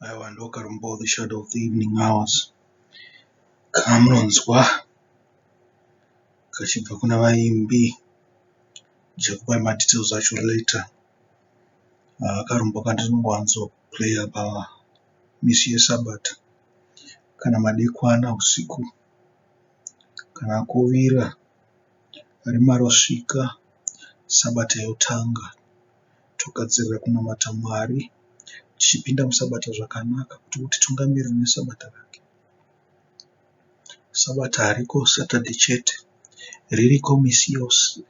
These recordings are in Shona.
Aiwa ndokarumbo The Shadow of the Evening Hours kamunonzwa kachibva kuna vaimbi. Ndichakupai madetails acho later. Karumbo kandinowanzo player pamisi yeSabata kana madekwana husiku kana kwovira rima rosvika Sabata yotanga. Togadzirira kunamata Mwari tichipinda muSabata zvakanaka kuti utitungamirire neSabata rake. Sabata hariko Saturday chete, ririko misi yose.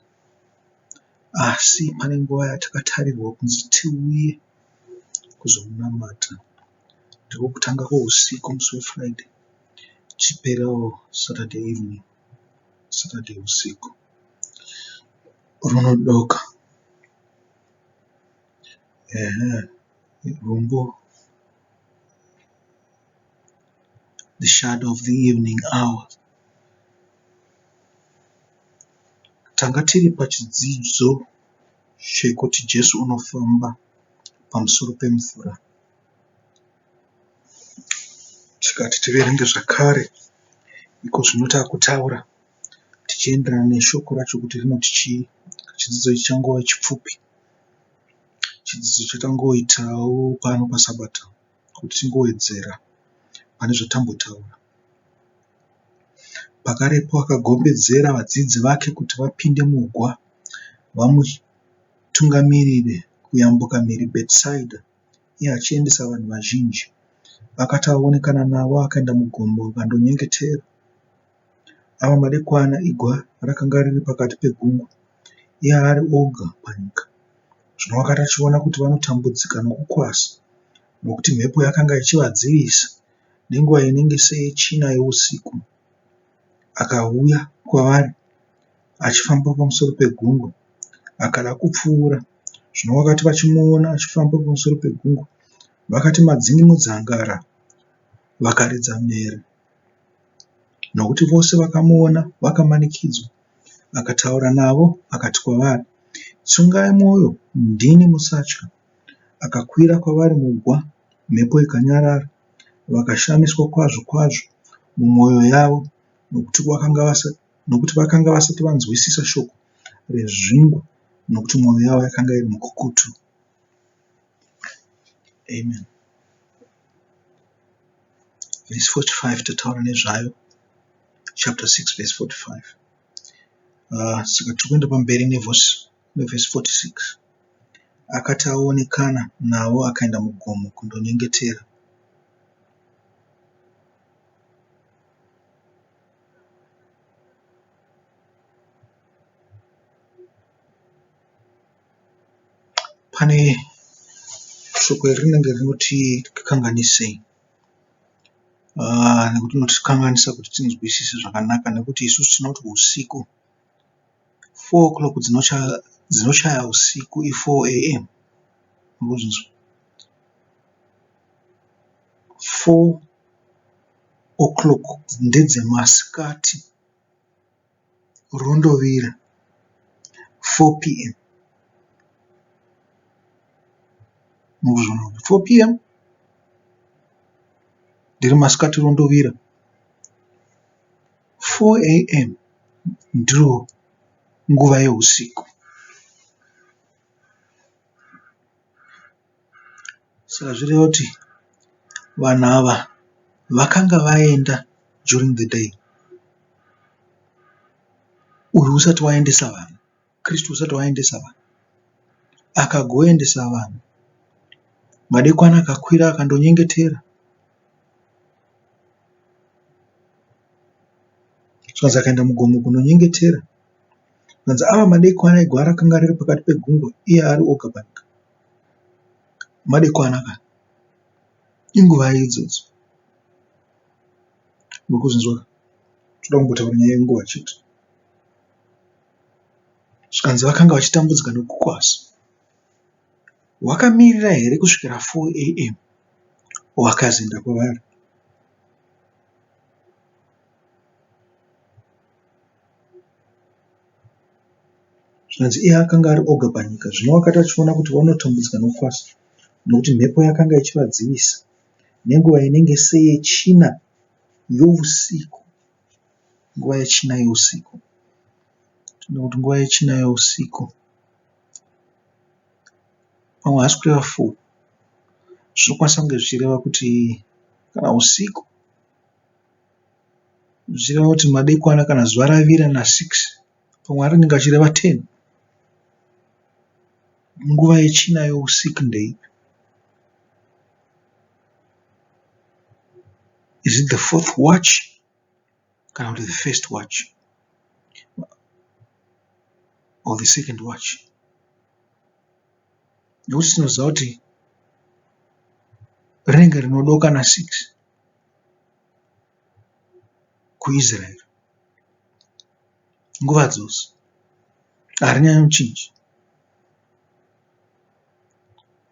Asi pane nguva yatakatarirwa kunzi tiuye kuzomunamata. Ndiko kutanga kweusiku musi weFriday tichiperawo Saturday evening, Saturday usiku runodoka. Ehe, rumbo The Shadow of the Evening Hour. Tanga tiri pachidzidzo chekuti Jesu unofamba pamusoro pemvura. Tikati tiverenge zvakare iko zvino takutaura tichienderana neshoko racho kuti rinoti chii. Chidzidzo ichi changova chipfupi. Chidzidzo chatangoitawo pano paSabata kuti tingowedzera pane zvatambotaura. Pakarepo akagombedzera vadzidzi vake kuti vapinde mugwa vamutungamirire kuyambuka mhiri Bhetisaidha, iye achiendesa vanhu vazhinji. Akati aonekana navo akaenda mugomo akandonyengetera. Ava madekwana igwa rakanga riri pakati pegungwa, iye ari oga panyika. Zvino wakati achiona kuti vanotambudzika nokukwasa, nokuti mhepo yakanga ichivadzivisa, nenguva inenge seyechina yousiku, akauya kwavari achifamba pamusoro pegungwa, akada kupfuura. Zvino vakati vachimuona achifamba pamusoro pegungwa, vakati madzingimudzangara, vakaridza mhere, nokuti vose vakamuona vakamanikidzwa. Akataura navo akati kwavari, Tsungai mwoyo, ndini, musatya. Akakwira kwavari mugwa, mhepo ikanyarara. Vakashamiswa kwazvo kwazvo mumwoyo yavo, nokuti vakanga nokuti vakanga vasati vanzwisisa shoko rezvingwa, nokuti mwoyo yavo yakanga iri mukukutu. Amen. Verse 45 tataura nezvayo, chapter 6 verse 45. Saka tiri kuenda pamberi nevhesi 46. Akati aonekana navo akaenda mugomo kundonyengetera. Pane shoko iri rinenge rinotikanganisei nekuti rinotikanganisa kuti tinzwisise zvakanaka nekuti isusu tinoti husiku 4 o'clock dzinochaya usiku i 4 am. Murikuzvinzwa? 4 o'clock ndedzemasikati rondovira 4 pm. Murikuzviona kuti 4 pm ndiri masikati rondovira 4 am ndiro nguva yehusiku. Saka zvireva kuti vanhu ava vakanga vaenda during the day. Uyu usati waendesa vanhu, Kristu usati waendesa vanhu. Akagoendesa vanhu. Madekwana akakwira akandonyengetera. Zvikanzi akaenda mugomo kunonyengetera. Zvikanzi ava madekwana igwa rakanga riri pakati pegungwa iye ari oga panyika. Madekwana ka inguvai idzodzo? Muri kuzvinzwa ka? Toda kumbotaura nyaya yenguva chete. Zvikanzi vakanga vachitambudzika nokukwasa. Wakamirira here kusvikira 4 am wakazoenda kwavari? Zvikanzi iye akanga ari oga panyika. Zvino wakati achiona kuti vanotambudzika nokukwasa, nokuti mhepo yakanga ichivadzivisa. Nenguva inenge seyechina yousiku. Nguva yechina yousiku. Tinoona kuti nguva yechina yousiku. Pamwe haasi kureva 4. Zvinokwanisa kunge zvichireva kuti kana usiku zvichireva kuti madekwana kana zuva ravira na 6 pamwe anenge achireva 10. Nguva yechina yousiku ndeipi? Is it the fourth watch kana kuti the first watch or the second watch? Nekuti tinoziva kuti rinenge rinodoka na 6 kuIsrael nguva dzose harinyanyi kuchinja.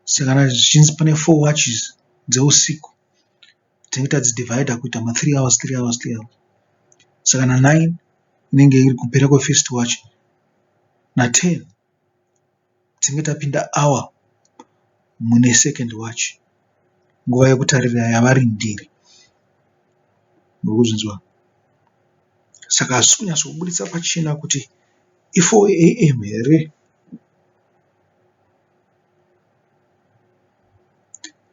Saka kana zvichinzi pane 4 watches dzeusiku tinenge tadzidivhaidha kuita ma 3 hours 3 hours 3 hours. Saka na 9 inenge iri kupera kwefirst watch na 10 tinenge tapinda hour mune second watch nguva yekutarira yavarindiri. Muri kuzvinzwa? Saka hazvisi kunyatsoburitsa pachena kuti i4 am here.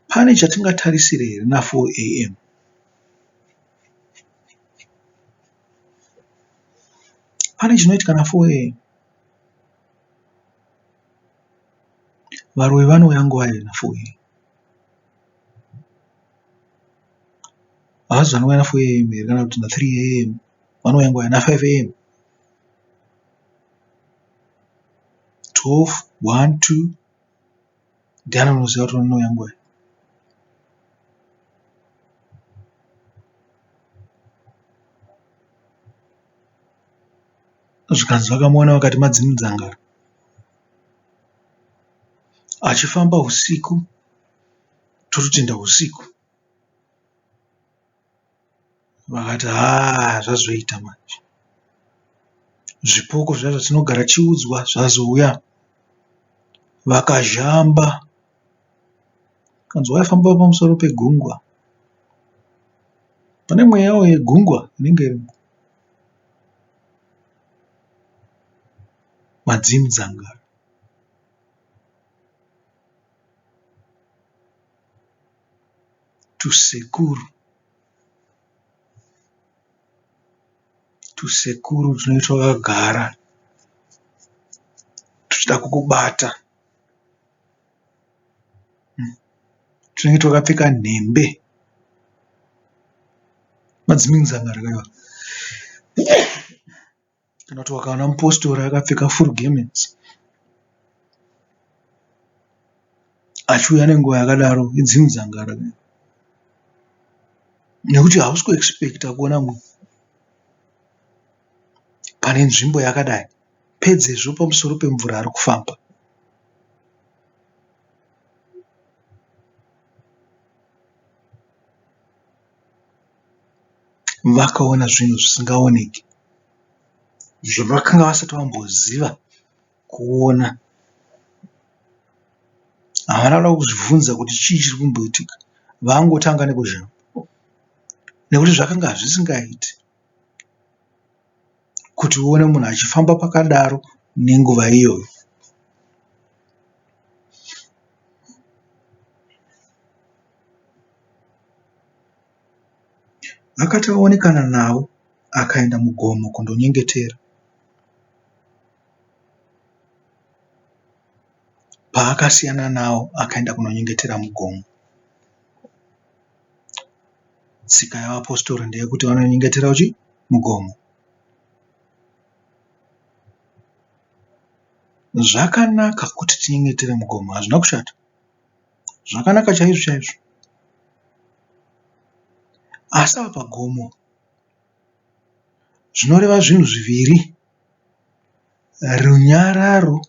Pane chatingatarisire here na4 am? Pane chinoitika na4 am? Varoyi vanouya nguvai na4 am? Havazi vanouya na4 am here kana kuti na3 am? Vanouya nguvai na5 am? 12, 1, 2 ndiani anoziva kuti vanouya nguvai? Zvikanzi vakamuwana vakati madzimudzangara achifamba husiku tototenda husiku. Vakati haa zvazoita manje. Zvipoko zviya zvatinogara tichiudzwa zvazouya. Vakazhamba. Zvikanzi waifamba pamusoro pegungwa. Pane mweyawo yegungwa inenge irimo. Madzimudzangara. Tusekuru. Tusekuru tunenge twakagara tuchida kukubata. Tunenge twakapfeka nhembe. Madzimudzangara ka Kana kuti wakaona mupositori akapfeka full gemenzi achiuya nenguva yakadaro idzimudzangara nekuti hausi kuexpecta kuona munhu pane nzvimbo yakadai pedzezvo pamusoro pemvura ari kufamba. Vakaona zvinhu zvisingaoneki zvavakanga vasati vamboziva kuona. Havana kuda kuzvibvunza kuti chii chiri kumboitika. Vangotanga nekuzhamba nekuti zvakanga zvisingaiti kuti uone munhu achifamba pakadaro nenguva iyoyo. Akati aonekana navo, akaenda mugomo kundonyengetera. Paakasiyana navo, akaenda kunonyengetera mugomo. Tsika yavapositori ndeyekuti vanonyengetera kuchi? Mugomo. Zvakanaka kuti tinyengetere mugomo, hazvina kushata. Zvakanaka chaizvo chaizvo. Asi apa gomo zvinoreva zvinhu zviviri. Runyararo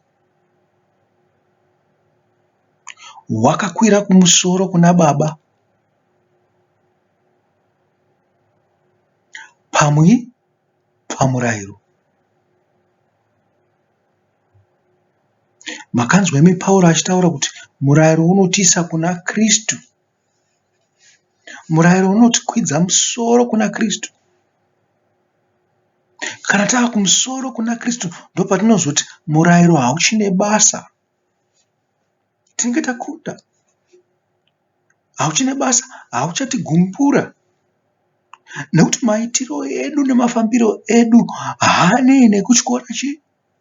rwakakwira kumusoro kuna baba pamwe pamurayiro. Makanzwa imi Pauro achitaura kuti murayiro unotiisa kuna Kristu. Murayiro unotikwidza musoro kuna Kristu. Kana tava kumusoro kuna Kristu ndopatinozoti murayiro hauchine basa. Tinenge takunda. Hauchine basa, hauchatigumbura nekuti maitiro edu nemafambiro edu haanei nekutyora chii?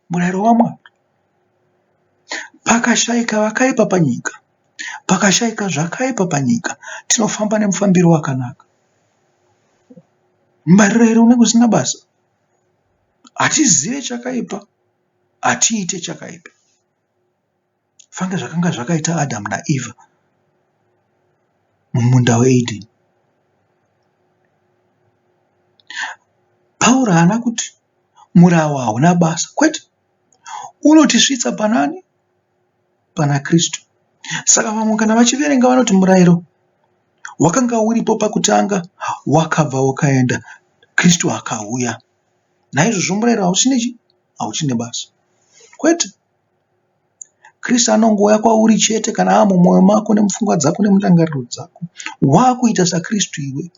Murayiro waMwari. Pakashaika vakaipa panyika, pakashaika zvakaipa panyika, tinofamba nemufambiro wakanaka. Murayiro unenge usina basa. Hatizive chakaipa, hatiite chakaipa. Fange zvakanga zvakaita Adhamu naEvha mumunda weEdheni. Pauro haana kuti murawo hauna basa, kwete. Unotisvitsa panani? Pana Kristu. Saka vamwe kana vachiverenga vanoti murayiro wakanga uripo pakutanga wakabva ukaenda, Kristu akauya. Naizvozvo murayiro hauchine chi? Hauchine basa. Kwete. Kristu anongouya kwauri chete kana ava mumwoyo mako nemupfungwa dzako nemundangariro dzako. Wakuita saKristu iwe.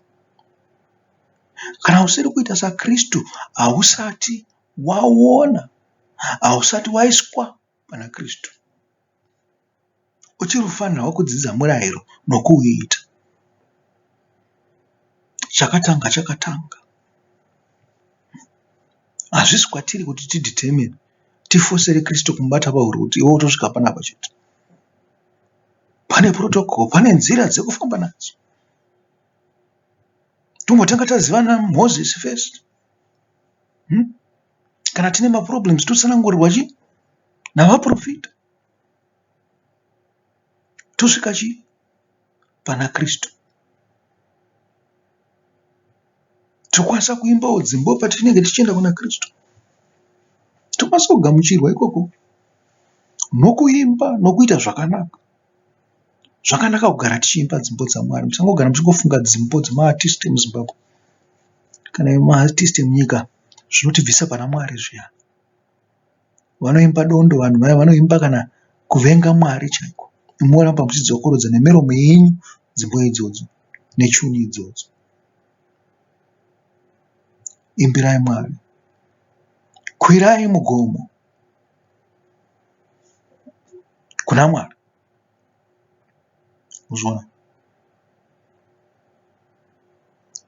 Kana usiri kuita saKristu hausati waona, hausati waiswa pana Kristu. Uchiri kufanirwa kudzidza murayiro nokuuita. Chakatanga chakatanga. Hazvisi kwatiri kuti tidetermine, tifosere Kristu kumubata pahuro kuti iwe utosvika panapa chete. Pane protocol, pane nzira dzekufamba nadzo. Tombotanga tazivana naMoses first. Hmm? Kana tine maproblems totsanangurirwa chi navaprofita. Tosvika chi pana Kristu. Tokwanisa kuimbawo dzimbo patinenge tichienda kuna Kristu. Tokwanisa kugamuchirwa ikoko nokuimba nokuita zvakanaka. Zvakanaka kugara tichiimba dzimbo dzaMwari. Musangogara muchingofunga dzimbo dzemaartist emuZimbabwe kana emaartist emunyika zvinotibvisa pana Mwari zviya. Vanoimba dondo vanhu vaya vanoimba kana kuvenga Mwari chaiko. Imi moramba muchidzokorodza nemiromo yenyu dzimbo idzodzo nechuni idzodzo. Imbirai Mwari. Kwirai mugomo kuna Mwari. Muzviona?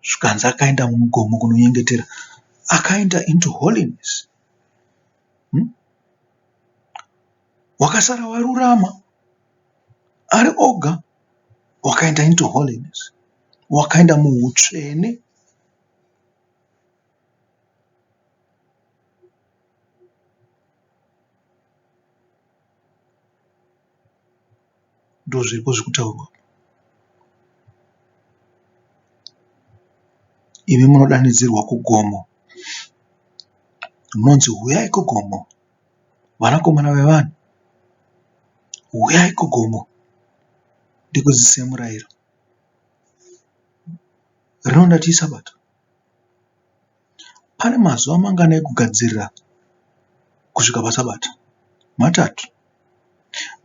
Zvikanzi akaenda mugomo kunonyengetera. Akaenda into holiness. Hmm? Wakasara warurama ari oga wakaenda into holiness. Wakaenda muhutsvene. Ndozviripo zvirikutaurwa apa. Imi munodanidzirwa kugomo. Munonzi huyai kugomo vanakomana vevanhu. Huyai kugomo ndikudzidzisei murayiro. Rino ndati isabata. Pane mazuva mangani ekugadzirira kusvika paSabata? Matatu.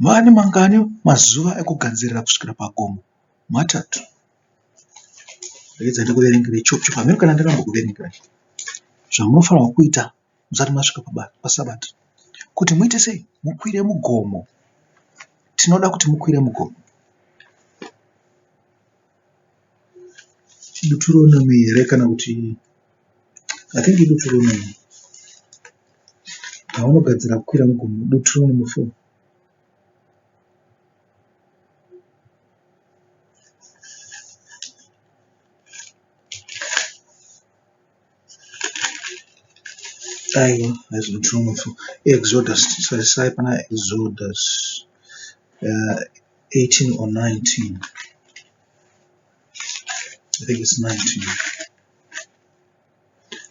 Pane mangani mazuva ekugadzirira kusvikira pagomo? Matatu. Regedza ndikuverengere ichocho pamhino kana ndakambokuverengerai zvamunofanirwa kuita musati masvika paSabata. Kuti muite sei? Mukwire mugomo. Tinoda kuti mukwire mugomo. Deuteronomy here kana kuti I think iDeuteronomy pavanogadzira kukwira mugomo Deuteronomy 4. Aiwa haizi Deuteronomy 4 Exodus tarisai pana Exodus 18 or 19. I think it's 19.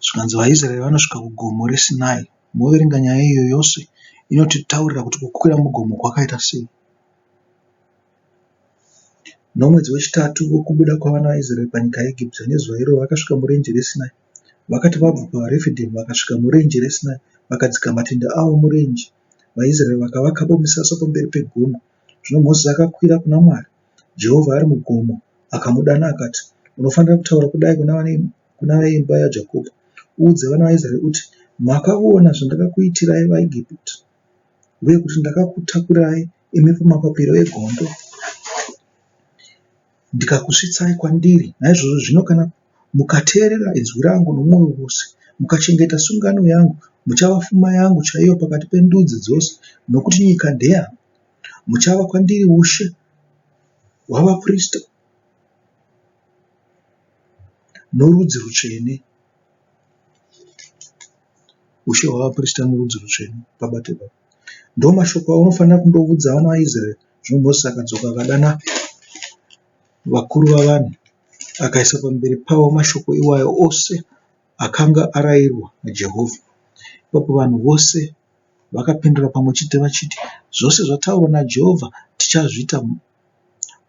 Zvikanzi vaIsraeri vanosvika kugomo reSinai. Moverenga nyaya iyo yose inotitaurira kuti kukwira mugomo kwakaita sei. Nomwedzi wechitatu wokubuda kwavana vaIsraeri panyika yeEgipita, nezuva iro vakasvika murenje reSinai. Vakati vabva paRefidhimu vakasvika murenje reSinai, vakadzika matende avo murenje. VaIsraeri vakavakapo misasa pamberi pegomo. Zvino Mozisi akakwira kuna Mwari, Jehovha ari mugomo. Akamudana akati, Unofanira kutaura kudai kuna veimba yaJakobho, uudze vana vaIsraeri uti, Makaona zvandakakuitirai vaIjipita, uye kuti ndakakutakurai imi pamapapiro egondo ndikakusvitsai kwandiri. Naizvozvo zvino kana mukateerera inzwi rangu nomwoyo wose, mukachengeta sungano yangu, muchava fuma yangu chaiyo pakati pendudzi dzose, nokuti nyika ndeyangu. Muchava kwandiri ushe hwavaprista norudzi rutsvene. Ushe hwavaprista norudzi rutsvene. Pabate ipapo. Ndomashoko aunofanira kundoudza vana vaIsraeri. Zvino Mozisi akadzoka akadana vakuru vavanhu akaisa pamberi pavo mashoko iwayo ose akanga arayirwa naJehovha. Ipapo vanhu vose vakapindura pamwe chete vachiti, Zvose zvataurwa naJehovha tichazviita.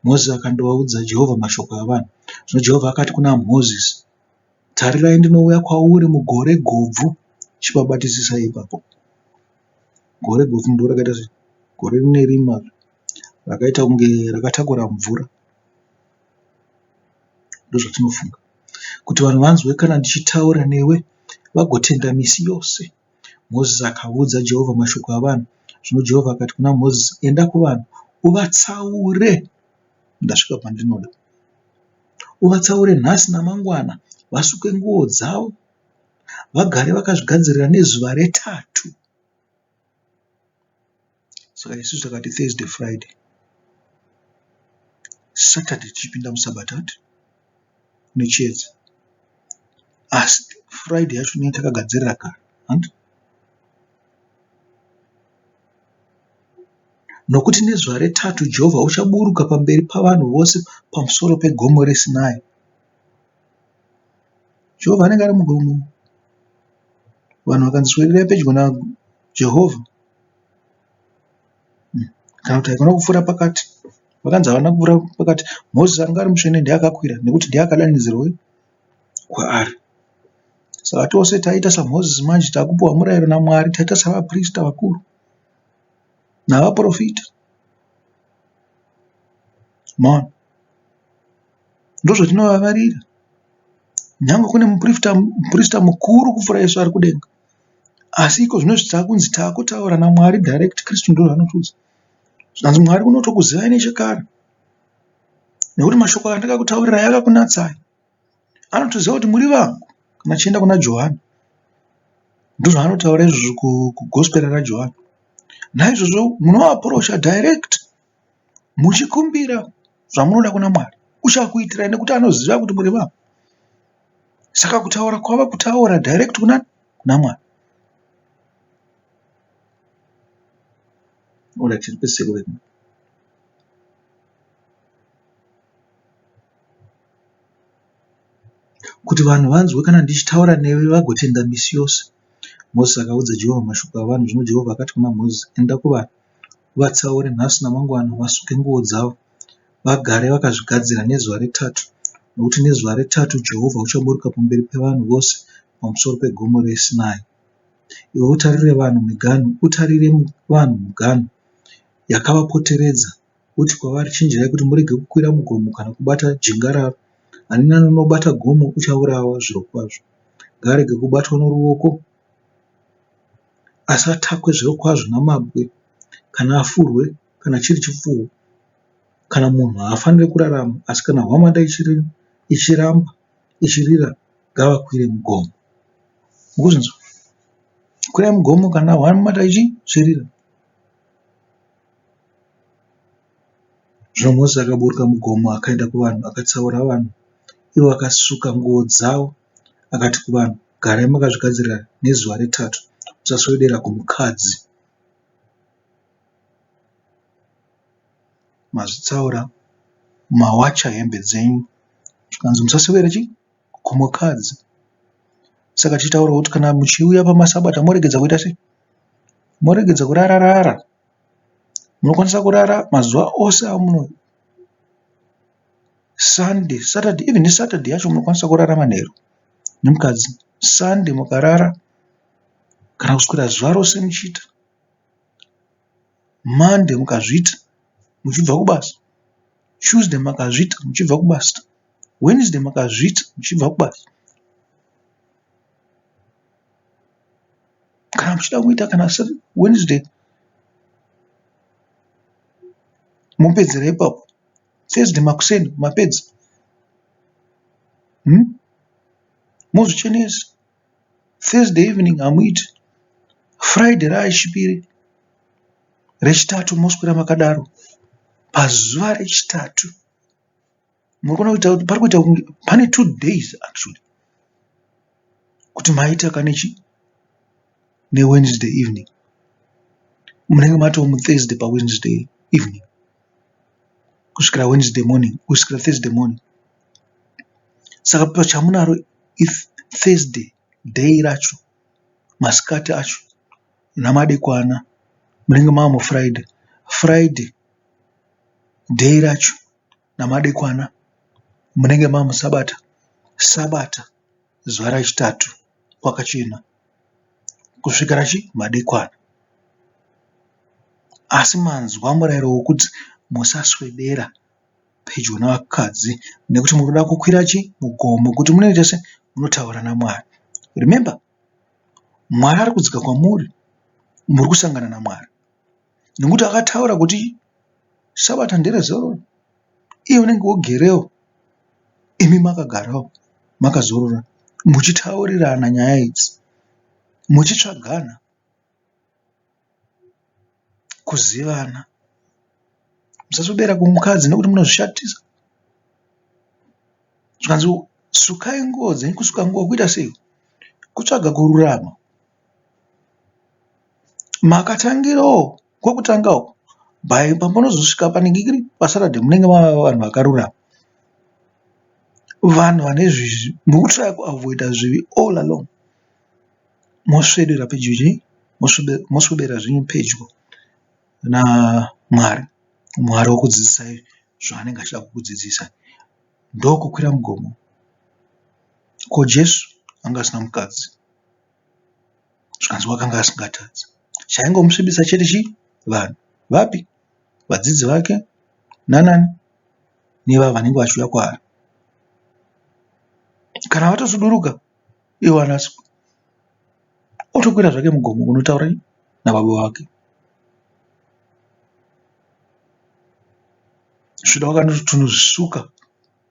Mozisi akandovaudza Jehovha mashoko avanhu. Zvino Jehovha akati kuna Mozisi, Tarirai ndinouya kwauri mugore gobvu. Chipabatisisai ipapo. Gore gobvu ndorakaita sei? Gore rine rima rakaita kunge rakatakura mvura. Ndozvatinofunga. Kuti vanhu vanzwe kana ndichitaura newe vagotenda misi yose. Mozisi akaudza Jehovha mashoko avanhu. Zvino Jehovha akati kuna Mozisi, Enda kuvanhu uvatsaure. Ndasvika pandinoda. Uvatsaure nhasi namangwana vasuke nguo dzavo vagare vakazvigadzirira nezuva retatu. Saka isusu takati Thursday, Friday, Saturday tichipinda muSabata nechiedza. Asi Friday yacho tinenge takagadzirira kare hanti? Nokuti nezuva retatu Jehovha uchaburuka pamberi pavanhu vose pamusoro pegomo reSinai. Jehovha anenge ari mugomo. Vanhu vakanzi swederai pedyo naJehovha kana kuti haikona kupfuura pakati. Vakanzi havana kupfuura pakati. Mozisi anga ari mutsvene ndiye akakwira nekuti ndiye akadanidzirwa kwaari. Saka tose taita saMozisi manje takupiwa murayiro naMwari taita savaprista vakuru navaprofita. Maona? Ndozvatinovavarira. Nyangwe kune muprista mukuru kupfuura isu ari kudenga. Asi iko zvino izvi takunzi takutaura naMwari direct Kristu ndozvaanotiudza. Zvikanzi Mwari unotokuzivai nechekare. Nekuti mashoko andakakutaurirai akakunatsai. Anotoziva kuti muri vangu kana tichienda kuna Johani. Ndozvaanotaura izvozvo kugospera raJohani. Naizvozvo munoaprocha direct muchikumbira zvamunoda kuna Mwari. Uchakuitirai nekuti anoziva kuti muri vangu. Saka kutaura kwava kutaura direct kuna kuna Mwari. Alright, tipedzise kuverenga. Kuti vanhu vanzwe kana ndichitaura newe vagotenda misi yose. Mozisi akaudza Jehovha mashoko avanhu. Zvino Jehovha akati kuna Mozisi, Enda kuvanhu, uvatsaure nhasi namangwana, vasuke nguo dzavo, vagare vakazvigadzira nezuva retatu, nokuti nezuva retatu Jehovha uchaburuka pamberi pevanhu vose pamusoro pegomo reSinai. Iwe utarire vanhu miganhu, utarire vanhu miganhu yakavapoteredza, uti kwavari, Chenjerai kuti murege kukwira mugomo kana kubata jinga raro. Ani naani unobata gomo uchaurawa zvirokwazvo. Ngaarege kubatwa noruoko, asi atakwe zvirokwazvo namabwe, kana afurwe, kana chiri chipfuwo, kana munhu haafaniri kurarama, asi kana hwamanda ichiramba ichirira, ngavakwire mugomo. Mukuzvinzwa? Kwirai mugomo kana hwamanda ichirira. Zvino Mozisi akaburuka mugomo akaenda kuvanhu, akatsaura vanhu. Ivo vakasuka nguo dzavo. Akati kuvanhu, Garai makazvigadzirira nezuva retatu, musaswedera kumukadzi. Mazvitsaura, mawacha hembe dzenyu. Zvikanzi musaswedera chii? Kumukadzi. Saka tichitaura kuti kana muchiuya pamasabata moregedza kuita sei? Moregedza kurara rara. Munokwanisa kurara mazuva ose amuno Sunday, Saturday even neSaturday yacho munokwanisa kurara manheru nemukadzi. Sunday mukarara kana kuswera zuva rose muchiita. Monday mukazviita muchibva kubasa. Tuesday makazviita muchibva kubasa. Wednesday makazviita muchibva kubasa. Kana muchida kuita kana Wednesday mopedzera ipapo. Thursday makuseni mapedza. Hmm? Mozvichenesa. Thursday evening hamuiti. Friday raachipiri. Rechitatu moswera makadaro. Pazuva rechitatu muri kuona kuti pari kuita kunge pane 2 days actually kuti maita kane chi neWednesday evening. Munenge matoo muThursday paWednesday evening kusvikira Wednesday morning kusvikira Thursday morning. Saka chamunaro iThursday day racho masikati acho namadekwana munenge mava muFriday. Friday day racho namadekwana munenge mava muSabata. Sabata zuva rechitatu kwakachena kusvikira chi madekwana. Asi manzwa murayiro wokuti musaswedera pedyo nevakadzi nekuti munoda kukwira chi mugomo kuti munoita se munotaura naMwari. Remember Mwari ari kudzika kwamuri muri kusangana naMwari nekuti akataura kuti sabata nderezororo iye unenge wogerewo imi makagarawo makazorora muchitaurirana nyaya idzi muchitsvagana kuzivana. Musaswedera kumukadzi nekuti munozvishatisa. Zvikanzi sukai nguo dzenyu. Kusuka nguo kuita sei? Kutsvaga kururama. Makatangirawo kwekutanga uku by pamunozosvika panenge paSaturday munenge mava vanhu vakarurama. Vanhu vane zvivi muri kutraya kuavoida zvivi all along. Moswedera pedyo chii? Moswedera zvenyu pedyo naMwari. Mwari okudzidzisai zvaanenge achida kukudzidzisai. Ndokukwira mugomo. Ko Jesu anga asina mukadzi? Zvikanzi wakanga asingatadzi. Chaingomusvibisa chete chii? Vanhu. Vapi? Vadzidzi vake nanani? Nevava vanenge vachiuya kwaari. Kana vatosuduruka ivo vanasi otokwira zvake mugomo kunotaura nababa vake. Svida wakanotonozvisuka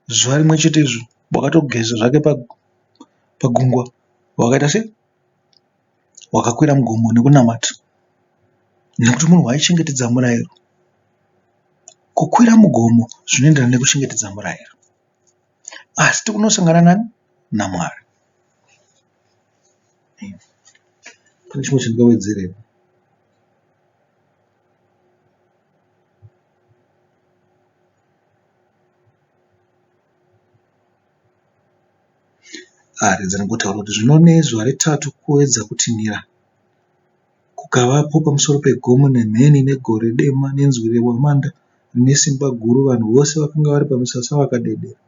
zuva rimwe chete izvo wakatogeza zvake pagungwa wakaita sei? Wakakwira mugomo nekunamata nekuti munhu waichengetedza murayiro. Kukwira mugomo zvinoenderana nekuchengetedza murayiro. Asi tikunosangana nani? NaMwari. Pane chimwe chandingawedzera here? Rega ndingotaura kuti zvino nezuva retatu kuedza kutinhira kukavapo pamusoro pegomo nemheni negore dema nenzwi rehwamanda rine simba guru vanhu vose vakanga vari pamisasa vakadedera.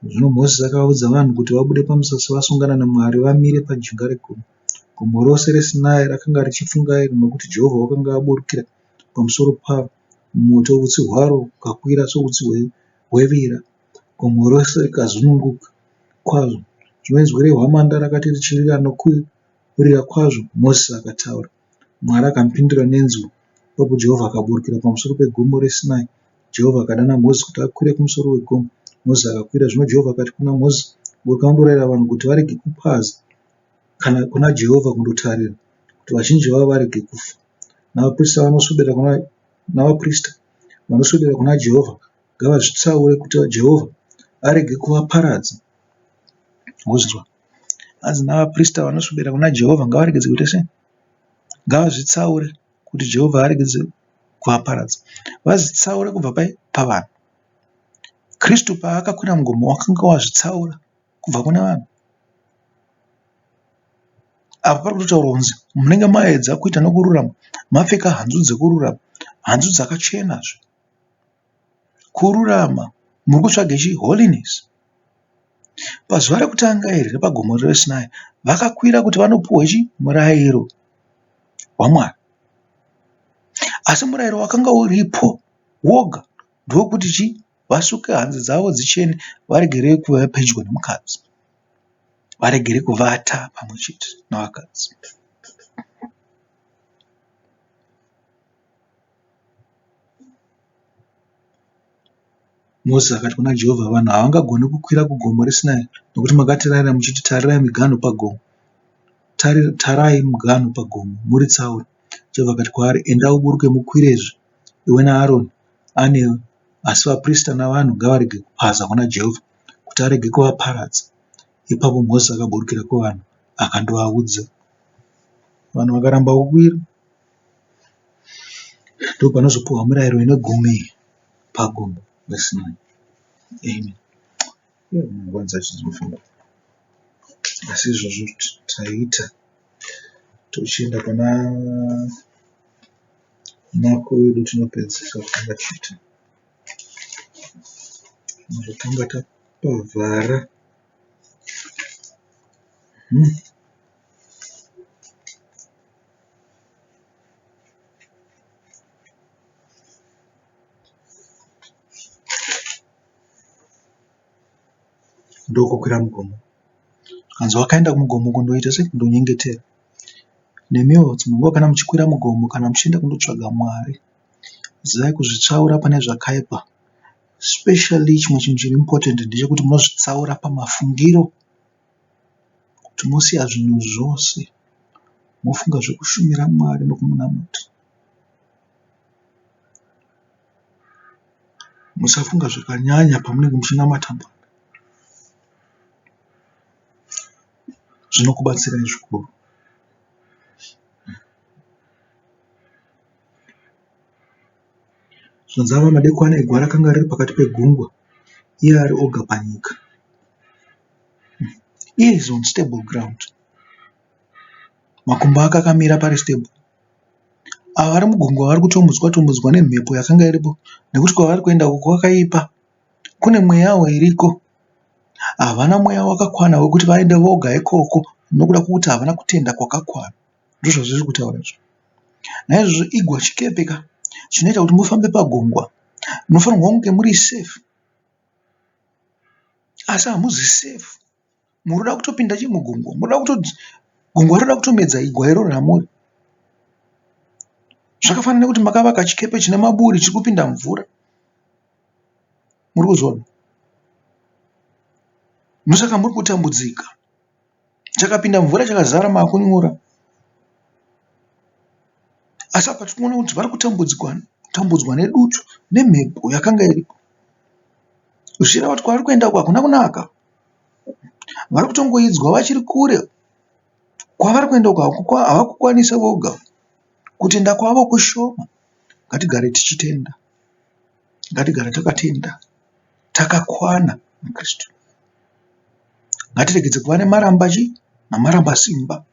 Zvino Mozisi akaudza vanhu kuti vabude pamusasa vasongana naMwari vamire pajinga regomo. Gomo rose reSinai rakanga richipfungaira nokuti Jehovha wakanga aburukira pamusoro paro mumoto, utsi hwaro hukakwira soutsi hwevira, gomo rose rikazununguka kwazvo. Zvino inzwi rehwamanda rakati richirira nokurira kwazvo, Mozisi akataura. Mwari akamupindura nenzwi. Ipapo Jehovha akaburukira pamusoro pegomo reSinai. Jehovha akadana Mozisi kuti akwire kumusoro wegomo. Mozisi akakwira. Zvino Jehovha akati kuna Mozisi, Buruka undorayira vanhu kuti varege kupaza kana kuna Jehovha kundotarira, kuti vazhinji vavo varege kufa. Navaprista vanoswedera kuna navaprista vanoswedera kuna Jehovha ngavazvitsaure kuti Jehovha arege kuvaparadza. Wozvinzwa? Hanzi navaprista vanoswedera kuna Jehovha ngavaregedze kuita sei? Ngavazvitsaure kuti Jehovha aregedze kuvaparadza. Vazvitsaure kubva pai? Pavanhu. Kristu paakakwira mugomo wakanga wazvitsaura kubva kune vanhu. Apa pari kutotaurwa kunzi munenge maedza kuita nokururama mapfeka hanzu dzekururama, hanzu dzakachenazve. Kururama muri kutsvaga chii? Holiness. Pazuva rekutanga iri repagomo reSinai vakakwira kuti vanopuhwa chii? Murayiro waMwari. Asi murayiro wakanga uripo woga ndokuti chii? Vasuke hanzu dzavo dzichene varegere kuva pedyo nemukadzi. Varegere kuvata pamwe chete navakadzi. Mozisi akati kuna Jehovha, Vanhu havangagoni kukwira kugomo reSinai, nokuti makatirayira muchiti, Tarirai miganhu pagomo, tarai muganhu pagomo, muritsaure. Jehovha akati kwaari, Enda uburuke mukwirezve, iwe naAroni anewe, asi vaprista navanhu ngavarege kupaza kuna Jehovha, kuti arege kuvaparadza. Ipapo Mozisi akaburukira kuvanhu akandovaudza. Vanhu vakaramba kukwira. Ndopanozopiwa mirayiro ine gumi pagomo reSinai. Amen. Nguva dzacho dzinofamba. Asi izvozvo taita tochienda pana Mako wedu tinopedzisa kutanga tichiita. Tinozotanga tapavhara. Ndokukwira mugomo. Zvikanzi wakaenda kumugomo kundoita sei? Kundonyengetera. Nemiwo dzimwe nguva kana muchikwira mugomo kana muchienda kundotsvaga Mwari, zivai kuzvitsaura pane zvakaipa. Especially chimwe chinhu chiri important ndechekuti munozvitsaura pamafungiro kuti mosiya zvinhu zvose mofunga zvekushumira Mwari nokumunamata. Musafunga zvakanyanya pamunenge muchinamata Mwari. Zvinokubatsirai zvikuru. Zvinonzi ava madekwana igwa rakanga riri pakati pegungwa iye ari oga panyika. Iye is on stable ground. Makumbo ake akamira pari stable. Ava vari mugungwa vari kutomudzwa tomudzwa nemhepo yakanga iripo nekuti kwavari kuenda uku kwakaipa. Kune mweyawo iriko. Havana mweya wakakwana wekuti vaende voga ikoko nokuda kwekuti havana kutenda kwakakwana. Ndozvazviri kutaura izvo. Naizvozvo igwa chikepe ka chinoita kuti mufambe pagungwa. Munofanirwa kunge muri safe asi hamuzi safe. Munoda kutopinda chii mugungwa munoda kutoti gungwa rinoda kutomedza igwa iroro ramuri. Zvakafanana nekuti makavaka chikepe chine maburi chiri kupinda mvura. Muri kuzviona? Ndosaka muri kutambudzika. Chakapinda mvura chakazara makunyura. Asi apa tiri kuona kuti vari kutambudzwa tambudzwa nedutu nemhepo yakanga iriko. Zvichireva kuti kwavari kuenda uku hakuna kunaka. Vari kutongoidzwa vachiri kure. Kwavari kuenda uku havakukwanisi voga. Kutenda kwavo kushoma. Ngatigare tichitenda. Ngatigare takatenda. Takakwana muKristu. Ngatiregedze kuva nemaramba chii? Namaramba simba.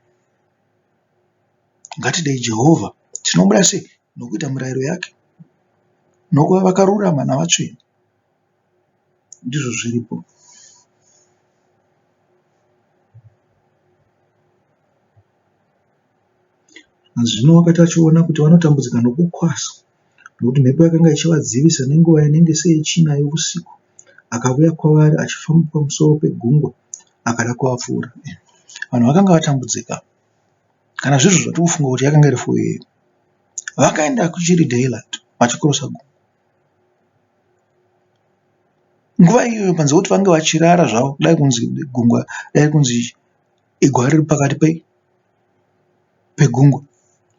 Ngatidei Jehovha. Tinomuda sei? Nokuita mirayiro yake. Nokuva vakarurama navatsvene. Ndizvo zviripo. Zvino wakati achiona kuti vanotambudzika nokukwasa, nokuti mhepo yakanga ichivadzivisa nenguva inenge seyechina yousiku, akavuya kwavari achifamba pamusoro pegungwa, akada kuvapfuura. Vanhu vakanga vatambudzika. Kana zvizvo zvatiri kufunga kuti yakanga iri 4 am. Vakaenda kuchiri daylight vachikrosa gungwa. Nguva iyoyo panze pekuti vange vachirara zvavo dai kunzi gungwa dai kunzi igwa riri pakati pegungwa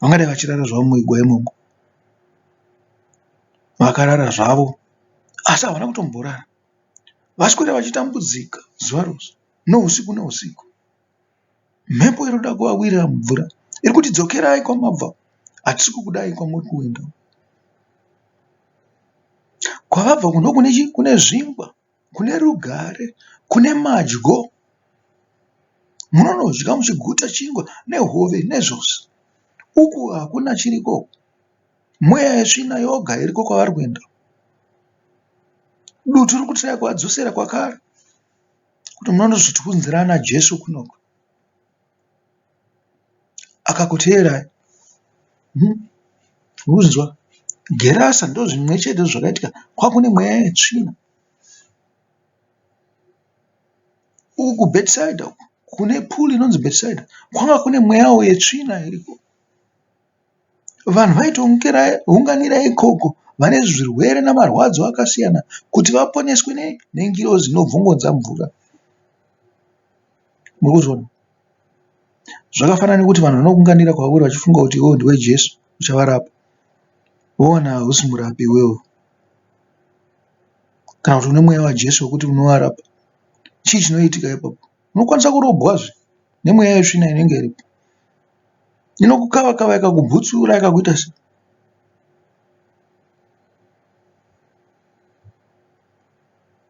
vangadai vachirara zvavo muigwa imomo. Vakarara zvavo asi havana kutomborara. Vaswera vachitambudzika zuva rose neusiku neusiku. Mhepo iri kuda kuvawirira mumvura iri kuti dzokerai kwamabva hatisi kukudai kwamuri kuenda. Kwavabva uku ndokune chii? Kune zvingwa, kune rugare, kune madyo. Munonodya muchiguta chingwa nehove nezvose. Uku hakuna chiriko uku. Mweya yetsvina yoga iriko kwavari kuenda. Dutu riri kutiraya kuvadzosera kwakare kuti munonozvitiunzira ana Jesu kunoku. Akakuteerai. Murikuzvinzwa? Gerasa ndozvimwe chete zvakaitika kwakune mweya yetsvina. Uku kuBhetisaidha uku kune pool inonzi Bhetisaidha kwanga kune mweyawo yetsvina iriko. Vanhu vaitounganira ikoko vane zvirwere namarwadzo akasiyana kuti vaponeswe nengirozi inobvongodza mvura. Muri kuzviona? Zvakafanana nekuti vanhu vanounganira kwauri vachifunga kuti iwewe ndiwe Jesu uchavarapa. Vowana hausi murapi iwewe. Kana kuti une mweya waJesu wekuti unovarapa. Chii chinoitika ipapo? Unokwanisa kurobwazve nemweya yetsvina inenge iripo. Inokukava kava ikakubhutsura ikakuita sei.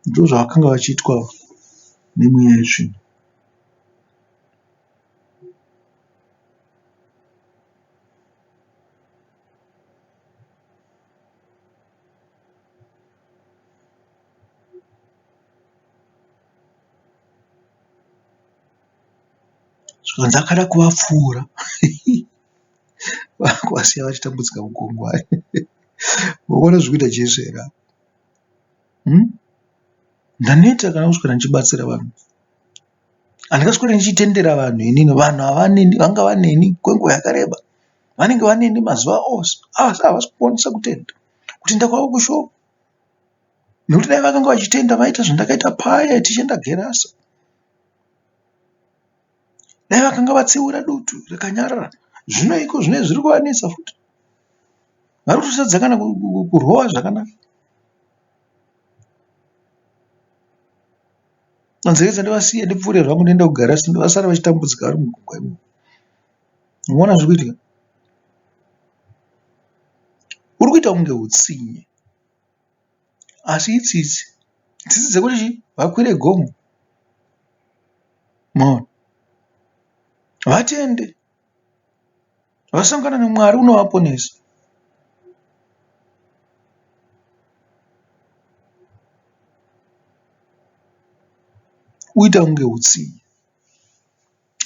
Ndozvavakanga vachiitwa nemweya yetsvina. Zvikanzi akada kuvapfuura kuvasiya vachitambudzika mugungwa. Unoona zviri kuita Jesu here apa? Hmm? Ndaneta kana kuswera ndichibatsira vanhu. Handingaswere ndichitendera vanhu inini. Vanhu havaneni, vanga vaneni kwenguva yakareba. Vanenge vaneni mazuva ose asi havasi kukwanisa kutenda. Kutenda kwavo kushoma. Nekuti dai vakanga vachitenda vaita zvandakaita paya tichienda Gerasa. Dai vakanga vatsiura dutu rikanyarara. Zvino iko zvino zviri kuvanetsa futi. Vari kutotadza kana kurova zvakanaka. Nzeve dzandivasiya ndipfuure zvangu ndiende kuGerasa vasare vachitambudzika vari mugungwa imomo. Unoona zviri kuitika? Uri kuita kunge hutsinye asi itsitsi. Tsitsi dzekuti chii? Vakwire gomo. Maona? Vatende. Vasangana naMwari unovaponesa. Uita kunge hutsinye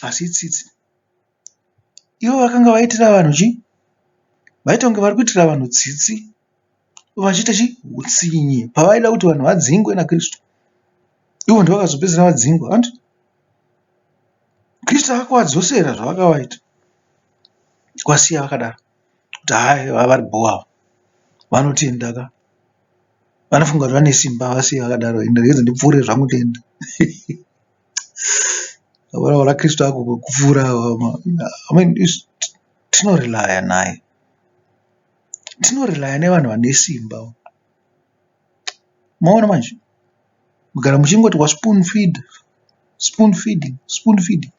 asi itsitsi. Ivo vakanga vaitira vanhu chii? Vaita kunge vari kuitira vanhu tsitsi vachiita chii? Hutsinye. Pavaida kuti vanhu vadzingwe naKristu ivo ndivo vakazopedzisira vadzingwa hanti? Kristu akavadzosera zvavakavaita kuvasiya vakadaro kuti haa vari bho ava vanotenda ka vanofunga kuti vane simba vasiye vakadaro ini regedza ndipfuure zvangu ndiende. Vana Kristu akupfuura I mean tinorelaya naye tinorelaya nevanhu vane simba. Maona manje kugara muchingoti waspoon feed spoon feeding spoon feeding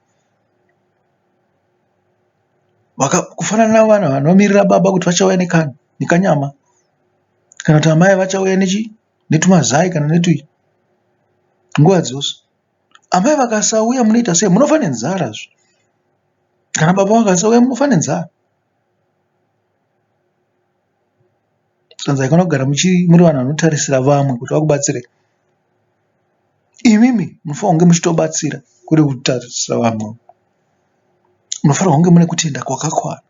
kufanana nevanhu vanomirira baba kuti vachauya nekanyama kana kuti amai vachauya nechii netumazai kana netui nguva dzose. Amai vakasauya munoita sei? Munofa nenzara zve. Kana baba vakasauya munofa nenzara. Zvikanzi haikona kugara muri vanhu vanotarisira vamwe kuti vakubatsirei. Imimi munofanirwa kunge muchitobatsira kwete kutarisira vamwe. Munofanirwa kunge mune kutenda kwakakwana.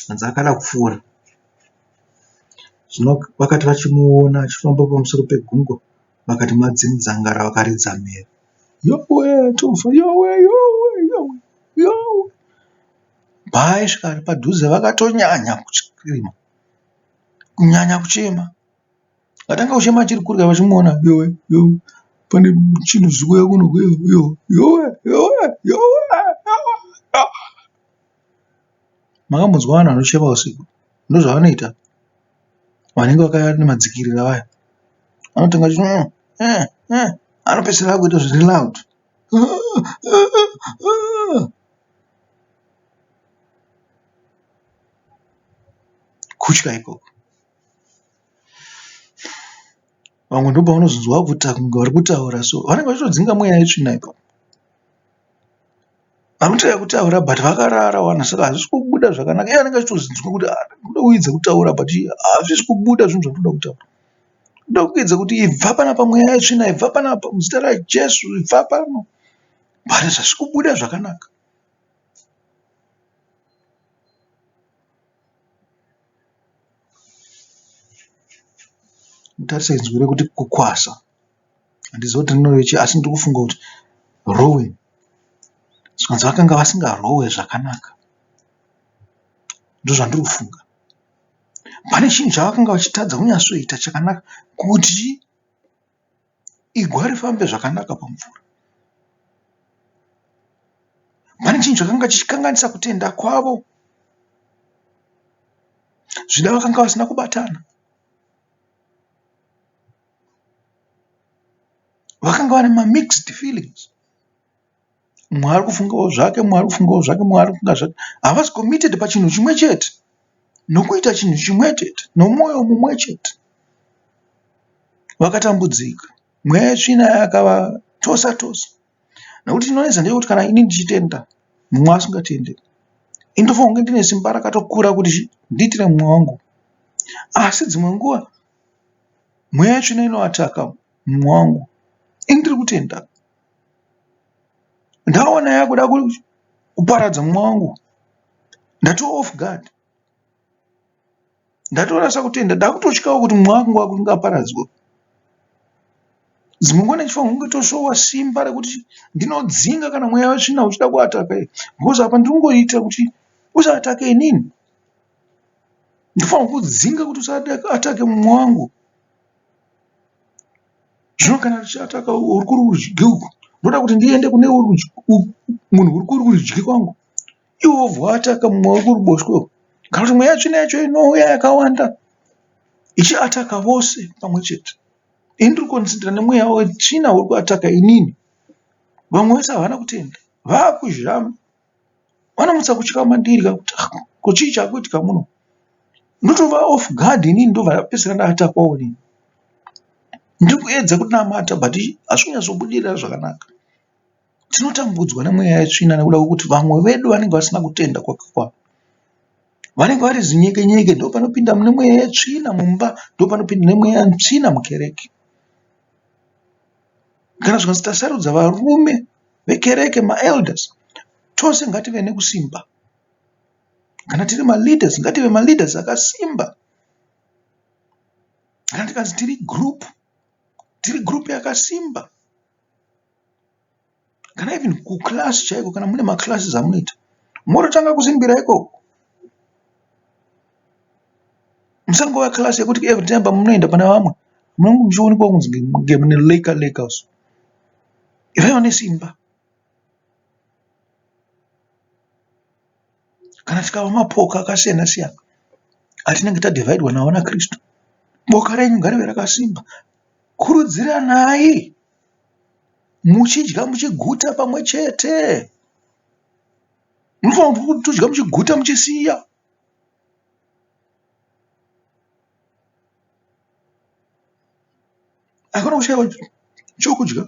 Hanzi akada kupfuura. Zvino vakati vachimuona achifamba pamusoro pegungwa vakati madzinzangara vakaridza mhere. Yowe tofa yowe yowe yowe yowe. Paaisvika ari padhuze vakatonyanya kuchema kunyanya kuchema. Vatanga kuchema achiri kurya vachimuona yowe yowe pane chinhu chiri kuuya kuno yowe yowe yowe yowe. Makambonzwa vanhu vanochema usiku ndozvavanoita vanenge vakamadzikirira vaya vanotanga vachiti anopedzisira akuita zviri loud. Kutya ikoko. Vamwe ndopaunozonzwa vakuita kunge vari kutaura so vanenge vachitodzinga mweya yetsvina ipapo. Varikutoda kutaura but vakarara wani saka hazvisi kubuda zvakanaka. Iye anenge achitozvinzwa kuti ah ndinoda kuedza kutaura but hazvisi kubuda zvinhu zvandinoda kutaura. Ndoda kuedza kuti ibva panapa mweya yetsvina ibva panapa muzita raJesu ibva pano but hazvisi kubuda zvakanaka. Mutarisa inzwi rekuti kukwasa. Handizivi kuti rinoreva chii asi ndiri kufunga kuti rowing. Zvikanzi vakanga vasingarowe zvakanaka. Ndozvandiri kufunga. Pane chinhu chavakanga vachitadza kunyatsoita chakanaka kuti igwa rifambe zvakanaka pamvura. Pane chinhu chakanga chichikanganisa kutenda kwavo. Zvida vakanga vasina kubatana. Vakanga vane mamixed feelings. Mumwe ari kufungawo zvake, mumwe ari kufungawo zvake, mumwe ari kufunga zvake. Havasi committed pachinhu chimwe chete nokuita chinhu chimwe chete nomwoyo mumwe chete. Vakatambudzika. Mweya yetsvina yakavatosa tosa. Nekuti chinonetsa ndechekuti kana ini ndichitenda mumwe asingatende, ini ndofanirwa kunge ndine simba rakatokura kuti ndiitire mumwe wangu. Asi dzimwe nguva mweya yetsvina inoataka mumwe wangu ini ndiri kutenda. Ndaona yakuda kuparadza mumwe wangu ndatova off guard. Ndatorasa kutenda ndakutotyawo kuti mumwe wangu angaparadzwa. Dzimwe nguva ndichifanirwa kunge toshowa simba rekuti ndinodzinga kana mweya wetsvina uchida kuataka because apa ndiri kungoita kuti usaatake inini. Ndinofanirwa kudzinga kuti usaatake mumwe wangu. Zvino kana tichiataka uri kurudyi uku ndoda kuti ndiende kune munhu uri kurudyi kwangu iwe wobva waataka mumwe uri kuruboshwe uku. Kana kuti mweya tsvina yacho inouya yakawanda ichiataka vose pamwe chete. Ini ndiri kukonzentira nemweya wetsvina uri kuataka inini. Vamwe vese havana kutenda vakuzhamba. Vanomutsa kutya mandiri kuti ah, ko chii chakuitika muno. Ndotova off guard inini ndobva ndapedzisira ndaatakwawo inini. Ndiri kuedza kunamata but hazvisi kunyatsobudirira zvakanaka. Tinotambudzwa nemweya yetsvina nekuda kwekuti vamwe vedu vanenge vasina kutenda kwakakwana. Vanenge vari zinyeke nyeke ndopanopinda mune mweya yetsvina mumba ndopanopinda nemweya yetsvina mukereke. Kana zvikanzi tasarudza varume vekereke maelders tose ngative nekusimba. Kana tiri maleaders ngative maleaders akasimba. Kana tikanzi tiri group, tiri group yakasimba. Kana even kuclass chaiko kana mune maclasses amunoita mototanga kusimbira ikoko. Musangova class yekuti every time pamunoenda pane vamwe munenge muchionekwa kunzi kunge mune leka leka so. Ivai vane simba. Kana tikava mapoka akasiyana siyana atinenge tadhivhaidwa nawo naKristu, boka renyu ngarive rakasimba. Kurudziranai muchidya muchiguta pamwe chete. Munofanira kutodya muchiguta muchisiya. Hakuna kushaiwa chokudya.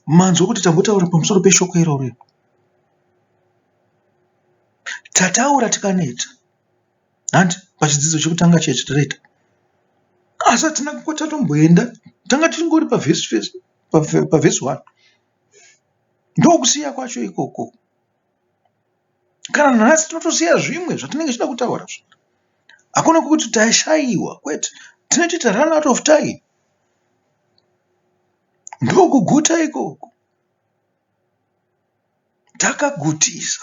Manzwa kuti tambotaura pamusoro peshoko iroro. Tataura tikaneta. Hanti pachidzidzo chekutanga chiya chatakaita. Asi hatina kwatatomboenda. Tanga tingori pavhesi pavhesi 1. Ndokusiya kwacho ikoko. Kana nhasi tinotosiya zvimwe zvatinenge tichida kutaura. Hakuna kuti tashaiwa kwete. Tinenge tichiti run out of time. Ndokuguta ikoko. Takagutisa.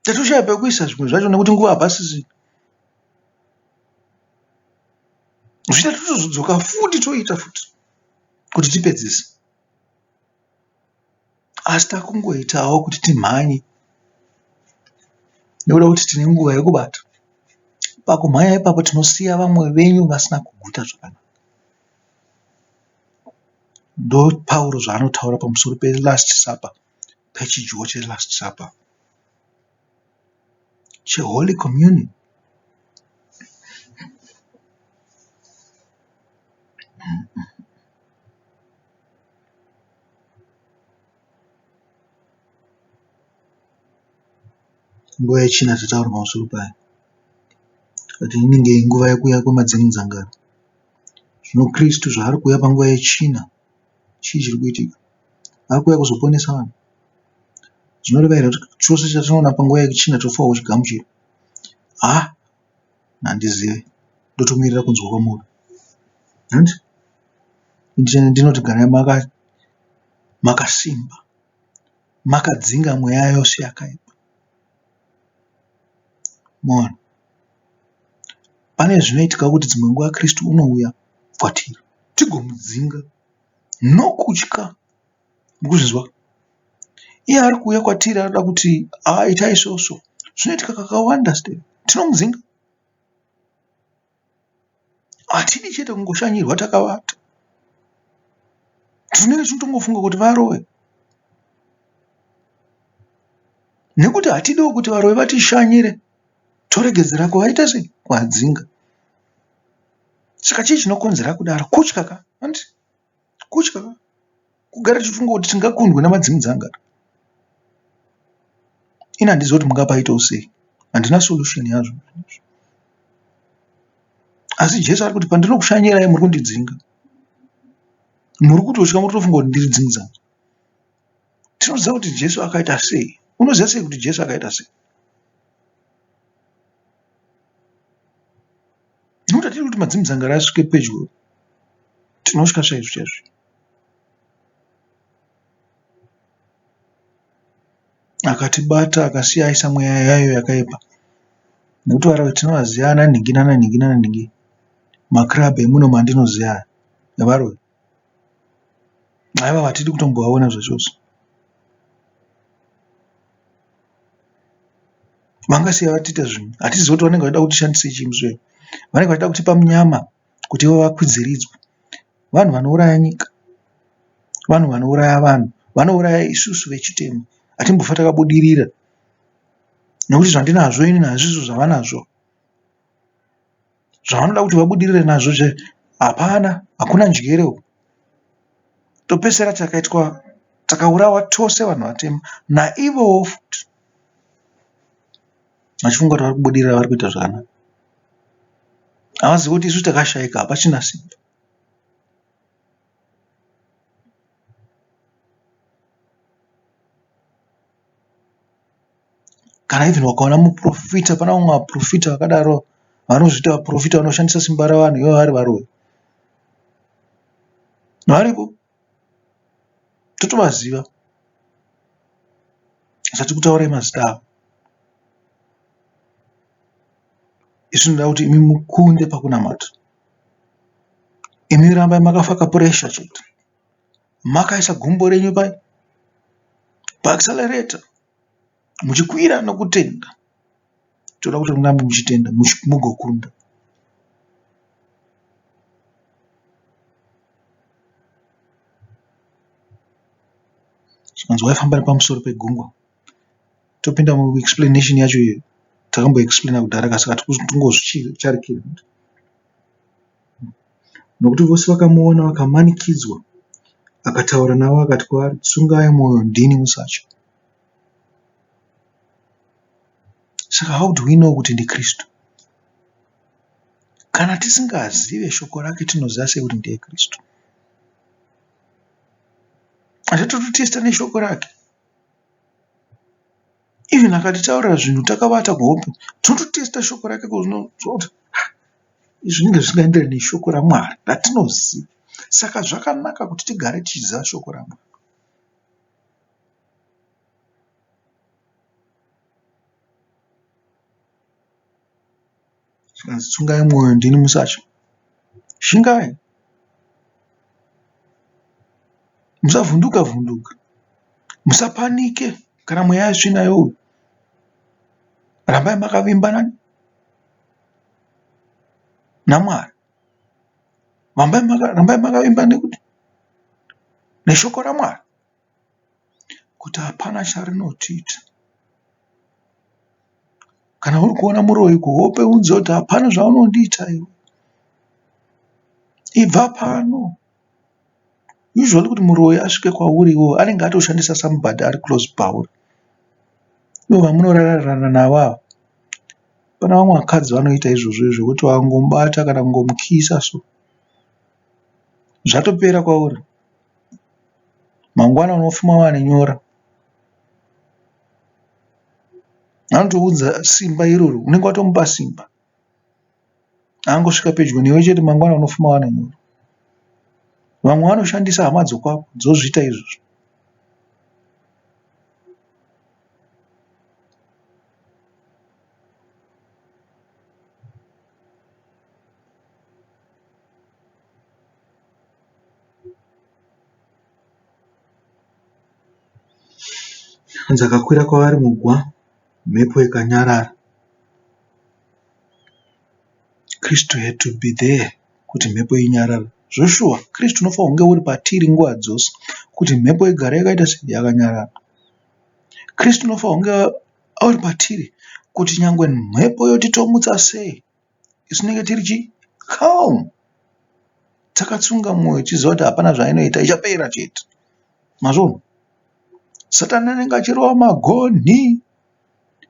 Tatoshaya pekuisa zvimwe zvacho nekuti nguva hapasisina. Zvichida totozodzoka futi toita futi kuti tipedzise. Asi takungoitawo kuti timhanye nekuda kwekuti tine nguva yekubata. Pakumhanya ipapo tinosiya vamwe venyu vasina kuguta zvakanaka. NdoPauro zvaanotaura pamusoro peLast Supper, pechidyo cheLast Supper, cheHoly Communion. Nguva yechina tataura pamusoro payo. Tikati inenge inguva yekuuya kwemadzimuzangano. Zvino Kristu zvaari kuuya panguva yechina, chii chiri kuitika? Ari kuuya kuzoponesa vanhu. Zvinoreva here kuti chose chatinoona panguva yechina tofanirwa kuchigamuchira? Haa handizive ndotomirira kunzwa kwamuri. Hanti ndinoti garai makasimba makadzinga mweya yose yakaipa. Maona? Pane zvinoitika kuti dzimwe nguva Kristu unouya kwatiri tigomudzinga nokutya. Mukuzvinzwa? Iye ari kuuya kwatiri anoda kuti haa itai so so. Zvinoitika kakawanda still. Tinomudzinga. Hatidi chete kungoshanyirwa takavata. Tinenge tichitongofunga kuti varoyi. Nekuti hatidiwo kuti varoyi vatishanyire toregedzera kuvaita sei? Kuvadzinga. Saka chii chinokonzera kudaro? Kutya ka handiti? Kutya ka? Kugara tichifunga kuti tingakundwe namadzimudzanga. Ini handizivi kuti mungapaitawo sei. Handina solution yazvo. Asi Jesu ari kuti pandinokushanyirai muri kundidzinga. Muri kutotya muri kutofunga kuti ndiri dzingidzangu. Tinoziva kuti Jesu akaita sei. Unoziva sei kuti Jesu akaita sei? Nekuti hatidi kuti madzimudzangara asvike pedyo. Tinotya chaizvo chaizvo. Akatibata akasiya aisa mweya yayo yakaipa. Nekuti varoi tinovaziva ana nhingi nana nhingi nana nhingi. Maclub emuno mandinoziva aya evaroyi. Ivava hatidi kutombovaona zvachose. Vangasiya vatiita zvinhu. Hatizivi kuti vanenge vachida kutishandisei chii musi iwoyo. Vanenge vachida kutipa munyama kuti ivo vakwidziridzwe. Vanhu vanouraya nyika. Vanhu vanouraya vanhu. Vanouraya isusu vechitema. Hatimbofa takabudirira nekuti zvandinazvo inini hazvizvo zvavanazvo. Zvavanoda kuti vabudirire nazvo zve hapana, hakuna njere uku. Topedzisira takaitwa takaurawa tose vanhu vatema naivowo futi vachifunga kuti vari kubudirira vari kuita zvakanaka. Havazivi kuti isu takashaika hapachina simba. Kana even wakaona muporofita pane vamwe vaporofita vakadaro vanozviita vaporofita vanoshandisa simba ravanhu ivo vari varoyi. Variko totovaziva tisati kutaurai mazita avo. Isu tinoda kuti imi mukunde pakunamata. Imi rambai makafaka puresha chete. Makaisa gumbo renyu pai paaccelerator muchikwira nokutenda. Toda kuti murambe muchitenda mugokunda. Zvikanzi waifamba nepamusoro pegungwa. Topinda muexplanation yacho iyo takamboexplaina kudhara ka saka tingozvicharikira. Nokuti vose vakamuona vakamanikidzwa, akataura navo akati kwavari, Tsungai mwoyo, ndini, musatya. Saka how do we know kuti ndiKristu? Kana tisingazive shoko rake tinoziva sei kuti ndiye Kristu? Achatototesta neshoko rake. Even akatitaurira zvinhu takavata kuhope tinototesta shoko rake kunzwa kuti izvi zvinenge zvisingaenderani neshoko raMwari ratinoziva. Saka zvakanaka kuti tigare tichiziva shoko raMwari. Zvikanzi tsungai mwoyo ndini musatya. Shingai. Musavhunduka vhunduka. Musapanike kana mweya yetsvina youya. Rambai makavimba nani? NaMwari. Rambai makavimba nekuti neshoko raMwari. Kuti hapana charinotiita. Kana uri kuona muroyi kuhope unzive kuti hapana zvaunondiita iwe. Ibva pano. Usually kuti muroyi asvike kwauri iwewe anenge atoshandisa somebody ari close pauri. Ivo vamunorarana navo ava pane vamwe vakadzi vanoita izvozvo zvekuti vangomubata kana kungomukisa so zvatopera kwauri. Mangwana unofuma wane nyora. Anotounza simba iroro, unenge watomupa simba. Angosvika pedyo newe chete mangwana unofuma wane nyoro. Vamwe vanoshandisa hama dzokwako dzozviita izvozvo. Hanzi akakwira kwavari mugwa mhepo ikanyarara. Kristu had to be there kuti mhepo inyarare. Zveshuwa Kristu unofanirwa kunge uri patiri nguva dzose kuti mhepo igare yakaita sei yakanyarara. Kristu unofanirwa kunge uri patiri kuti nyangwe mhepo yotitomutsa sei isu tinenge tiri chi calm takatsunga mwoyo tichiziva kuti hapana zvainoita ichapera chete. Mazviona? Satani anenge achirova magonhi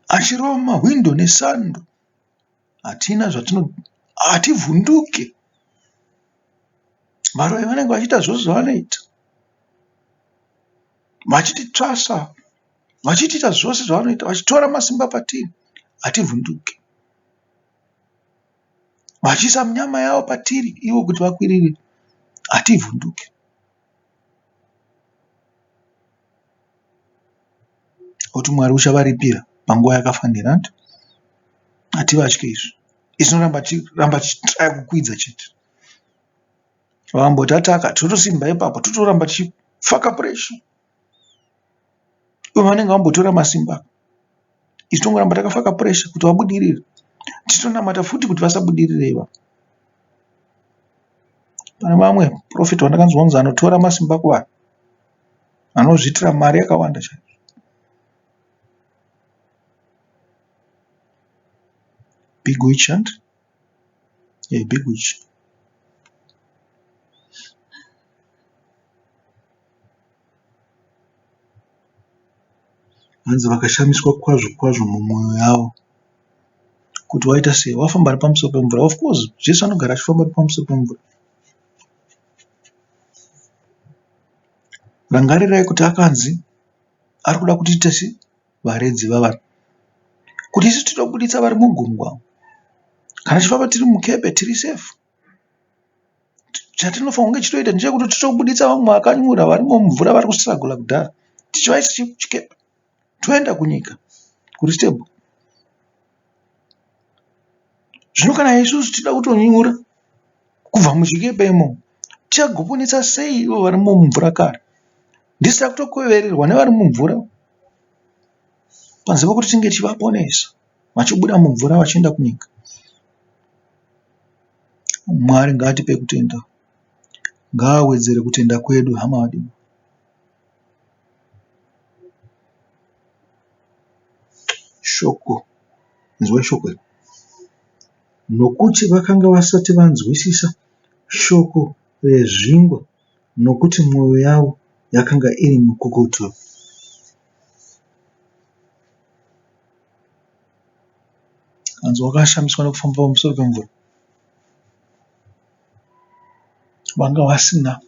achirova mahwindo nesando. Hatina zvatino hativhunduke. Varoyi vanenge vachiita zvose zvavanoita. Vachititsvasa, vachitiita zvose zvavanoita, vachitora masimba patiri. Hativhunduke. Vachiisa nyama yavo patiri ivo kuti vakwirire. Hativhunduke. Kuti Mwari uchavaripira panguva yakafanira hanti? Hativatye izvi. Isu tinoramba tichiramba tichitraya kukwidza chete. Vamboti ataka totosimba ipapo totoramba tichifaka pressure. Ivo vanenge vambotora masimba. Isu tongoramba takafaka pressure kuti vabudirire. Tichitonamata futi kuti vasabudirire ivavo. Pane vamwe prophet vandakanzwa kunzi anotora masimba kuvanhu. Anozviitira mari yakawanda chaizvo. Big witch and yeah, big witch. Hanzi vakashamiswa kwazvo kwazvo mumwoyo yavo kuti waita sei wafamba nepamusoro pemvura. Of course Jesu anogara achifamba nepamusoro pemvura. Rangarirai kuti akanzi ari kuda kutiita sei varedzi vavanhu. Kuti isu tinobuditsa vari mugungwa kana tichifamba tiri mukepe tiri safe. Chatinofanira kunge tichitoita ndechekuti titobuditsa vamwe vakanyura varimo mumvura vari kustruggle kudhara tichivaisa chikepe toenda kunyika kuri stable. Zvino kana isusu tichida kutonyura kubva muchikepe imomo tichagoponesa sei ivo varimo mumvura kare? Ndisu takutokwevererwa nevari mumvura panze pekuti tinge tichivaponesa vachibuda mumvura vachienda kunyika. Mwari ngaatipe kutenda. Ngaawedzere kutenda kwedu hama vadikani. Shoko, inzwai shoko iri. Nokuti vakanga vasati vanzwisisa shoko rezvingwa nokuti mwoyo yavo yakanga iri mikukutu. Hanzi wakashamiswa nekufamba pamusoro pemvura. Vanga vasina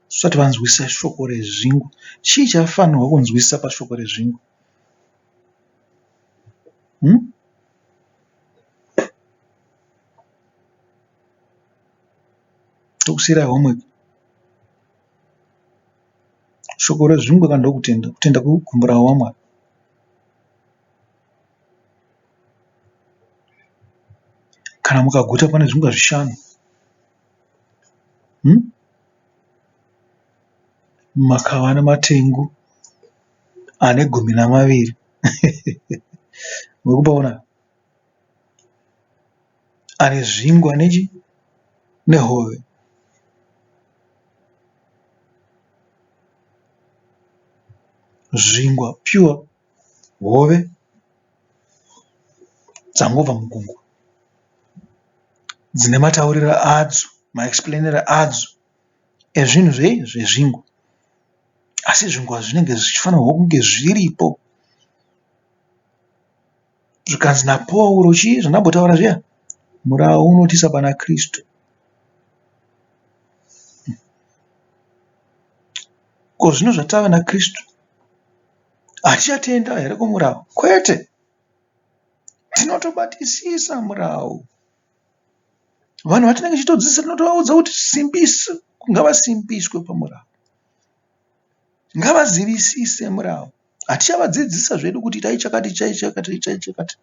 vasati vanzwisisa shoko rezvingwa. Chii chavafanirwa kunzwisisa pashoko rezvingwa? Hmm? Tokusiirai homework. Shoko rezvingwa kana ndokutenda. Kutenda kumurau waMwari. Kana mukaguta pane zvingwa zvishanu hmm? Makava nematengu ane gumi namaviri muri kupaona ane zvingwa nechi nehove. Zvingwa pure Hove dzangobva mugungwa. Dzine matauriro adzo maexipurainiro adzo ezvinhu zvei zvezvingwa. Asi zvingwa zvinenge zvichifanirwa kunge zviripo. Zvikanzi naPauro chii zvandambotaura zviya murau unotiisa pana Kristu. Ko zvino zvatava naKristu Hatichatenda here kumurau? Kwete! Tinotobatisisa murau. Vanhu vatinenge tichitodzidzisa tinotovaudza kuti simbisa, ngavasimbiswe pamurau. Ngavazivisise murau. Hatichavadzidzisa zvedu kuti itai chakati, itai chakati, itai chakati.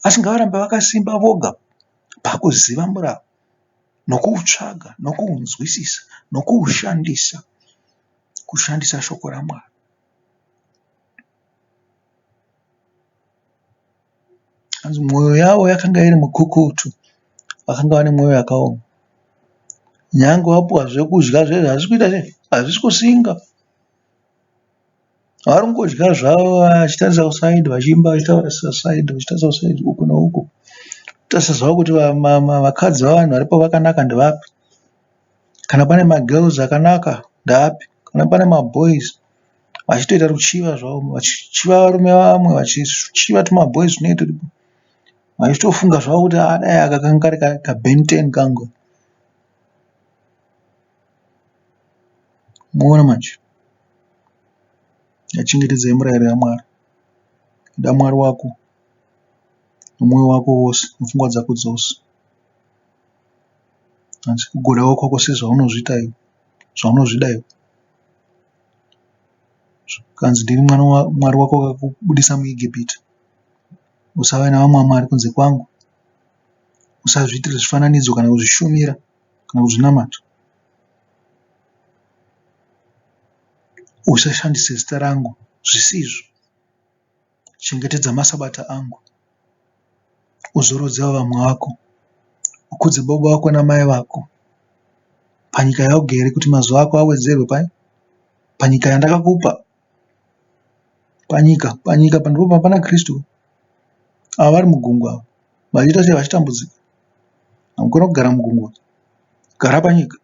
Asi ngavarambe vakasimba voga pakuziva murau nokuutsvaga nokuunzwisisa nokuushandisa, kushandisa shoko raMwari. Hanzi mwoyo yavo yakanga iri mikukutu, vakanga vane mwoyo yakaoma. Nyange wapuwa zvekudya zvezvo hazvisi kuita sei? Hazvisi kusinga. Vari kungodya zvavo vachitarisa kusaidhi vachiimba vachitarisa kusaidhi vachitarisa kusaidhi uku neuku. Kutarisa zvavo kuti vakadzi vevanhu varipo vakanaka ndevapi. Kana pane magirls akanaka ndeapi. Kana pane maboys vachitoita ruchiva zvavo vachichiva varume vamwe vachichiva tumabhoys tunenge turipo. Vachitofunga zvavo kuti dai aka kanga kari kaBen 10 kangu. Muona manje. Chengetedzai murayiro yaMwari. Ida Mwari wako nomwoyo wako wose nepfungwa dzako dzose. Hanzi ugodawo kwako sezvaunozviita iwe, zvaunozvida iwe. Zvikanzi ndini mwana Mwari wako akakubudisa muEgipita. Usave navamwe vamwari kunze kwangu. Usazviitire zvifananidzo kana kuzvishumira kana kuzvinamata. Usashandise zita rangu zvisizvo. Chengetedza masabata angu. Uzorodze vamwe vako. Ukudze baba vako namai vako panyika yaugere kuti mazuva ako awedzerwe panyika yandakakupa. Panyika, panyika ndipo pana Kristu. Ava vari mugungwa ava vachiita sei vachitambudzika. Hamukona kugara mugungwa. Gara panyika.